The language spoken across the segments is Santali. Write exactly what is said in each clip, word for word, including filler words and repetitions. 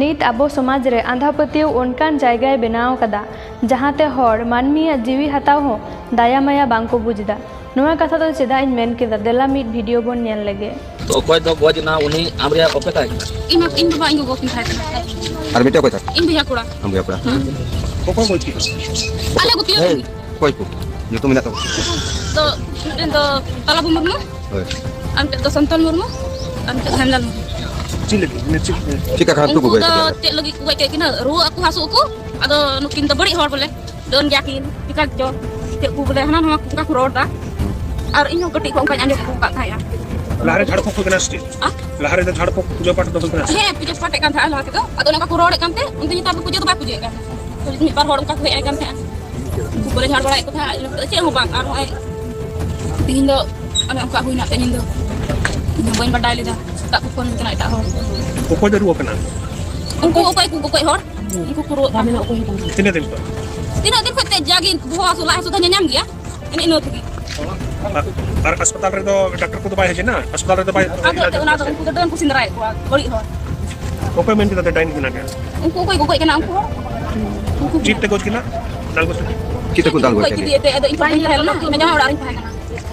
ᱱᱤᱛ ᱟᱵᱚ ᱥᱚᱢᱟᱡᱽ ᱨᱮ ᱟᱸᱫᱷᱟ ᱯᱟᱹᱛᱭᱟᱹᱣ ᱚᱱᱠᱟᱱ ᱡᱟᱭᱜᱟᱭ ᱵᱮᱱᱟᱣ ᱟᱠᱟᱫᱟ, ᱡᱟᱦᱟᱸ ᱛᱮ ᱦᱚᱲ ᱢᱟᱹᱱᱢᱤᱭᱟᱜ ᱡᱤᱣᱤ ᱦᱟᱛᱟᱣ ᱦᱚᱸ ᱫᱟᱭᱟ ᱢᱟᱭᱟ ᱵᱟᱝ ᱠᱚ ᱵᱩᱡᱽ ᱮᱫᱟ᱾ ᱱᱚᱣᱟ ᱠᱟᱛᱷᱟ ᱫᱚ ᱪᱮᱫᱟᱜ ᱤᱧ ᱢᱮᱱ ᱠᱮᱫᱟ? ᱫᱮᱞᱟ ᱢᱤᱫ ᱵᱷᱤᱰᱤᱭᱳ ᱵᱚᱱ ᱧᱮᱞ ᱞᱮᱜᱮ᱾ ᱛᱚ ᱚᱠᱚᱭ ᱫᱚ ᱜᱚᱡ ᱮᱱᱟ, ᱩᱱᱤ ᱟᱢ ᱨᱮᱭᱟᱜ ᱚᱠᱚᱭ ᱛᱟᱦᱮᱸ ᱠᱟᱱᱟ? ᱤᱧ ᱢᱟ, ᱤᱧ ᱵᱟᱵᱟ, ᱤᱧ ᱜᱚᱜᱚ ᱠᱤᱱ ᱛᱟᱦᱮᱸ ᱠᱟᱱᱟ᱾ ᱟᱨ ᱢᱤᱫᱴᱮᱡ ᱚᱠᱚᱭ ᱛᱟᱦᱮᱸ ᱠᱟᱱᱟ? ᱤᱧ ᱵᱚᱭᱦᱟ ᱠᱚᱲᱟ᱾ ᱟᱢ ᱵᱚᱭᱦᱟ ᱠᱚᱲᱟ᱾ ᱦᱮᱸ᱾ ᱚᱠᱚᱭ ᱜᱚᱡ ᱠᱮᱫᱟ? ᱟᱞᱮ ᱜᱩᱯᱤ ᱦᱮᱸ, ᱨᱮ᱾ ᱚᱠᱚᱭ ᱠᱚ? ᱧᱩᱛᱩᱢ ᱢᱮᱱᱟᱜ ᱛᱟᱠᱚᱣᱟ? ᱫᱚ ᱢᱤᱫᱴᱮᱱ ᱫᱚ ᱛᱟᱞᱟᱵᱩ ᱢᱩᱨᱢᱩ, ᱦᱳᱭ᱾ ᱟᱨ ᱢᱤᱫᱴᱮᱱ ᱫᱚ ᱥᱚᱱᱛᱚᱱ ᱢᱩᱨᱢᱩ, ᱟᱨ ᱢᱤᱫᱴᱮᱱ ᱫᱚ ᱦᱮᱢᱞᱟᱞ ᱢᱩᱨᱢᱩ᱾ ᱪᱮᱫ ᱞᱟᱹᱜᱤᱫ? ᱢᱟᱱᱮ ᱪᱮᱫ? ᱪᱮᱫ ᱠᱟ ᱠᱷᱟᱱ ᱩᱱᱠᱩ ᱠᱚ ᱜᱚᱡ ᱠᱮᱫ ᱠᱤᱱᱟ? ᱪᱮᱫ ᱞᱟᱹᱜᱤᱫ ᱠᱚ ᱜᱚᱡ ᱠᱮᱫ ᱠᱤᱱᱟ? ᱨᱩᱣᱟᱹᱜ ᱟᱠᱚ, ᱦᱟᱹᱥᱩᱜ ᱟᱠᱚ, ᱟᱫᱚ ᱱᱩᱠᱤᱱ ᱫᱚ ᱵᱟᱹᱲᱤᱡ ᱦᱚᱲ ᱵᱚᱞᱮ᱾ ᱰᱟᱹᱱ ᱜᱮᱭᱟ ᱠᱤᱱ, ᱪᱤᱠᱟ ᱪᱚ, ᱪᱮᱫ ᱠᱚ ᱵᱚᱞᱮ ᱦᱟᱱᱟ ᱱᱚᱣᱟ ᱚᱱᱠᱟ ᱠᱚ ᱨᱚᱲ ᱮᱫᱟ᱾ ᱟᱨ ᱤᱧ ᱦᱚᱸ ᱠᱟᱹᱴᱤᱡ ᱠᱷᱚᱱ ᱚᱱᱠᱟᱧ ᱟᱸᱡᱚᱢ ᱟᱹᱜᱩ ᱟᱠᱟᱫ ᱛᱟᱦᱮᱸᱜᱼᱟ᱾ ᱞᱟᱦᱟᱨᱮ ᱡᱷᱟᱲ ᱯᱷᱩᱸᱠ ᱦᱩᱭ ᱠᱟᱱᱟ ᱥᱮ ᱪᱮᱫ? ᱟ? ᱞᱟᱦᱟᱨᱮ ᱫᱚ ᱡᱷᱟᱲ ᱯᱷᱩᱸᱠ ᱯᱩᱡᱟᱹ ᱯᱟᱴ ᱫᱚ ᱦᱩᱭ ᱠᱟᱱᱟ ᱥᱮ? ᱦᱮᱸ, ᱯᱩᱡᱟᱹ ᱯᱟᱴᱮᱫ ᱠᱟᱱ ᱛᱟᱦᱮᱸᱜᱼᱟ ᱞᱟᱦᱟ ᱛᱮᱫᱚ᱾ ᱟᱫᱚ ᱚᱱᱮ ᱚᱱᱠᱟ ᱠᱚ ᱨᱚᱲᱮᱫ ᱠᱟᱱ ᱛᱮ, ᱩᱱᱫᱚ ᱱᱮᱛᱟᱨ ᱫᱚ ᱯᱩᱡᱟᱹ ᱫᱚ ᱵᱟᱭ ᱯᱩᱡᱟᱹᱭᱮᱫ ᱠᱟᱱ ᱛᱟᱦᱮᱸᱜᱼᱟ᱾ ᱢᱤᱫ ᱵᱟᱨ ᱦᱚᱲ ᱚᱱᱠᱟ ᱠᱚ ᱦᱮᱡ ᱟᱠᱟᱱ ᱛᱟᱦᱮᱸᱜᱼᱟ᱾ ᱩᱱᱠᱩ ᱠᱚᱞᱮ ᱡᱷᱟᱲ ᱵᱟᱲᱟᱭᱮᱫ ᱠᱚ ᱛᱟᱦᱮᱸᱜᱼᱟ, ᱤᱱᱟᱹ ᱯᱚᱨᱮ ᱪᱮᱫ ᱦᱚᱸ ᱵᱟᱝ᱾ ᱟᱨ ᱱᱚᱜᱼᱚᱭ ᱛᱤᱦᱤᱧ ᱫᱚ ᱚᱱᱮ ᱚᱱᱠᱟ ᱦᱩᱭᱱᱟ, ᱛᱮᱦᱮᱧ ᱫᱚ ᱤᱧ ᱦᱚᱸ ᱵᱟᱹᱧ ᱵᱟᱰᱟᱭ ᱞᱮᱫᱟ᱾ ᱥᱮᱛᱟᱜ ᱠᱚ ᱯᱷᱳᱱ ᱠᱟᱱᱟ ᱮᱴᱟᱜ ᱦᱚᱲ᱾ ᱚᱠᱚᱭ ᱫᱚ ᱨᱩᱣᱟᱹ ᱠᱟᱱᱟ? ᱩᱱᱠᱩ ᱚᱠᱚᱭ ᱠᱚ ᱜᱚᱡ ᱦᱚᱲ? ᱩᱱᱠᱩ ᱠᱚ ᱨᱩᱣᱟᱹᱜ ᱠᱟᱱᱟ᱾ ᱛᱤᱱᱟᱹᱜ ᱫᱤᱱ ᱠᱷᱚᱱ? ᱛᱤᱱᱟᱹᱜ ᱫᱤᱱ ᱠᱷᱚᱱ ᱛᱮ ᱡᱟᱜᱮ ᱵᱚᱦᱚᱜ ᱦᱟᱹᱥᱩ, ᱞᱟᱡ ᱦᱟᱹᱥᱩ ᱫᱚ ᱧᱟᱧᱟᱢ ᱜᱮᱭᱟ᱾ ᱮᱱᱮ ᱤᱱᱟᱹ ᱛᱮᱜᱮ᱾ ᱟᱨ, ᱟᱨ ᱦᱟᱥᱯᱟᱛᱟᱞ ᱨᱮᱫᱚ ᱰᱟᱠᱛᱟᱨ ᱠᱚᱫᱚ ᱵᱟᱭ ᱦᱮᱡ ᱮᱱᱟ? ᱦᱟᱥᱯᱟᱛᱟᱞ ᱨᱮᱫᱚ ᱵᱟᱭ ᱟᱫᱚ ᱮᱱᱛᱮ ᱚᱱᱟ ᱫᱚ ᱩᱱᱠᱩ ᱫᱚ ᱰᱟᱹᱱ ᱠᱚ ᱥᱮᱸᱫᱽᱨᱟᱭᱮᱫ ᱠᱚᱣᱟ, ᱵᱟᱹᱲᱤᱡ ᱦᱚᱲ᱾ ᱚᱠᱚᱭ ᱢᱮᱱ ᱠᱮᱫᱟ ᱰᱟᱹᱱ ᱠᱟᱱᱟ ᱯᱮ? ᱩᱱᱠᱩ ᱚᱠᱚᱭ ᱠᱚ ᱜᱚᱡ ᱠᱟᱱᱟ, ᱩᱱᱠᱩ ᱦᱚᱲ᱾ ᱩᱱᱠᱩ ᱪᱮᱫ ᱛᱮ ᱜᱚᱡ ᱠᱟᱱᱟ? ᱰᱟᱝ ᱠᱚ ᱥᱮ? ᱪᱮᱫ ᱛᱮᱠᱚ ᱫᱟᱞ ᱜᱚᱡ ᱜᱚᱡ ᱠᱮᱫᱮᱭᱟ? ᱠᱮᱫᱮᱭᱟ ᱮᱱᱛᱮ, ᱟᱫᱚ ᱤᱧ ᱫᱚ ᱵᱟᱹᱧ ᱛᱟᱦᱮᱸ ᱞᱮᱱᱟ, ᱤᱧ ᱡᱟᱶᱟᱭ ᱚᱲᱟᱜ ᱨᱤᱧ ᱛᱟᱦᱮᱸ ᱠᱟᱱᱟ᱾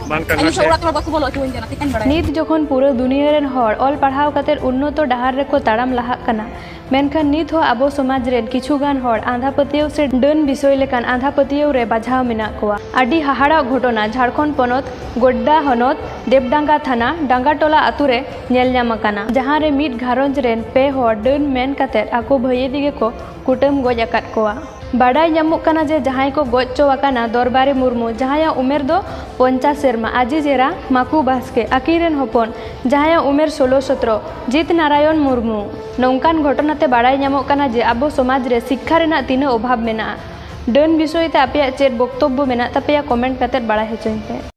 ᱵᱟᱝ ᱴᱟᱝ ᱤᱧ ᱥᱮ? ᱚᱲᱟᱜ ᱛᱮ ᱦᱚᱲ ᱵᱟᱠᱚ ᱵᱚᱞᱚ ᱦᱚᱪᱚᱣᱟᱹᱧ ᱠᱟᱱᱟ, ᱪᱮᱫ ᱠᱟᱧ ᱵᱟᱲᱟᱭᱟ? ᱱᱤᱛ ᱡᱚᱠᱷᱚᱱ ᱯᱩᱨᱟᱹ ᱫᱩᱱᱤᱭᱟᱹ ᱨᱮᱱ ᱦᱚᱲ ᱚᱞ ᱯᱟᱲᱦᱟᱣ ᱠᱟᱛᱮ ᱩᱱᱱᱚᱛᱚ ᱰᱟᱦᱟᱨ ᱨᱮᱠᱚ ᱛᱟᱲᱟᱢ ᱞᱟᱦᱟᱜ ᱠᱟᱱᱟ, ᱢᱮᱱᱠᱷᱟᱱ ᱱᱤᱛ ᱦᱚᱸ ᱟᱵᱚ ᱥᱚᱢᱟᱡᱽ ᱨᱮᱱ ᱠᱤᱪᱷᱩ ᱜᱟᱱ ᱦᱚᱲ ᱟᱸᱫᱷᱟ ᱯᱟᱹᱛᱭᱟᱹᱣ ᱥᱮ ᱰᱟᱹᱱ ᱵᱤᱥᱚᱭ ᱞᱮᱠᱟᱱ ᱟᱸᱫᱷᱟ ᱯᱟᱹᱛᱭᱟᱹᱣ ᱨᱮ ᱵᱟᱡᱷᱟᱣ ᱢᱮᱱᱟᱜ ᱠᱚᱣᱟ᱾ ᱟᱹᱰᱤ ᱦᱟᱦᱟᱲᱟᱜ ᱜᱷᱚᱴᱚᱱᱟ, ᱡᱷᱟᱲᱠᱷᱚᱸᱰ ᱯᱚᱱᱚᱛ ᱜᱳᱰᱰᱟ ᱦᱚᱱᱚᱛ ᱫᱮᱵᱰᱟᱸᱜᱟ ᱛᱷᱟᱱᱟ ᱰᱟᱸᱜᱟᱴᱚᱞᱟ ᱟᱛᱩ ᱨᱮ ᱧᱮᱞ ᱧᱟᱢ ᱟᱠᱟᱱᱟ, ᱡᱟᱦᱟᱸ ᱨᱮ ᱢᱤᱫ ᱜᱷᱟᱨᱚᱸᱡᱽ ᱨᱮᱱ ᱯᱮ ᱦᱚᱲ ᱰᱟᱹᱱ ᱢᱮᱱ ᱠᱟᱛᱮ ᱟᱠᱚ ᱵᱷᱟᱹᱭᱟᱹᱫᱤ ᱜᱮᱠᱚ ᱠᱩᱴᱟᱹᱢ ᱜᱚᱡ ᱟᱠᱟᱫ ᱠᱚᱣᱟ᱾ ᱵᱟᱰᱟᱭ ᱧᱟᱢᱚᱜ ᱠᱟᱱᱟ ᱡᱮ ᱡᱟᱦᱟᱸᱭ ᱠᱚ ᱜᱚᱡ ᱪᱚ ᱟᱠᱟᱱᱟ ᱫᱚᱨᱵᱟᱨᱤ ᱢᱩᱨᱢᱩ, ᱡᱟᱦᱟᱸᱭᱟᱜ ᱩᱢᱮᱨ ᱫᱚ ᱯᱚᱧᱪᱟᱥ ᱥᱮᱨᱢᱟ, ᱟᱡᱤᱡ ᱮᱨᱟ ᱢᱟᱠᱩ ᱵᱟᱥᱠᱮ, ᱟᱹᱠᱤᱱ ᱨᱮᱱ ᱦᱚᱯᱚᱱ, ᱡᱟᱦᱟᱸᱭᱟᱜ ᱩᱢᱮᱨ ᱥᱳᱞᱳ ᱥᱚᱛᱨᱚ, ᱡᱤᱛ ᱱᱟᱨᱟᱭᱚᱱ ᱢᱩᱨᱢᱩ᱾ ᱱᱚᱝᱠᱟᱱ ᱜᱷᱚᱴᱚᱱᱟ ᱛᱮ ᱵᱟᱲᱟᱭ ᱧᱟᱢᱚᱜ ᱠᱟᱱᱟ ᱡᱮ ᱟᱵᱚ ᱥᱚᱢᱟᱡᱽ ᱨᱮ ᱥᱤᱠᱠᱷᱟ ᱨᱮᱱᱟᱜ ᱛᱤᱱᱟᱹᱜ ᱚᱵᱷᱟᱵᱽ ᱢᱮᱱᱟᱜᱼᱟ᱾ ᱰᱟᱹᱱ ᱵᱤᱥᱚᱭ ᱛᱮ ᱟᱯᱮᱭᱟᱜ ᱪᱮᱫ ᱵᱚᱠᱛᱚᱵᱵᱚ ᱢᱮᱱᱟᱜ ᱛᱟᱯᱮᱭᱟ, ᱠᱚᱢᱮᱱᱴ ᱠᱟᱛᱮ ᱵᱟᱲᱟᱭ ᱦᱚᱪᱚᱧ ᱯᱮ᱾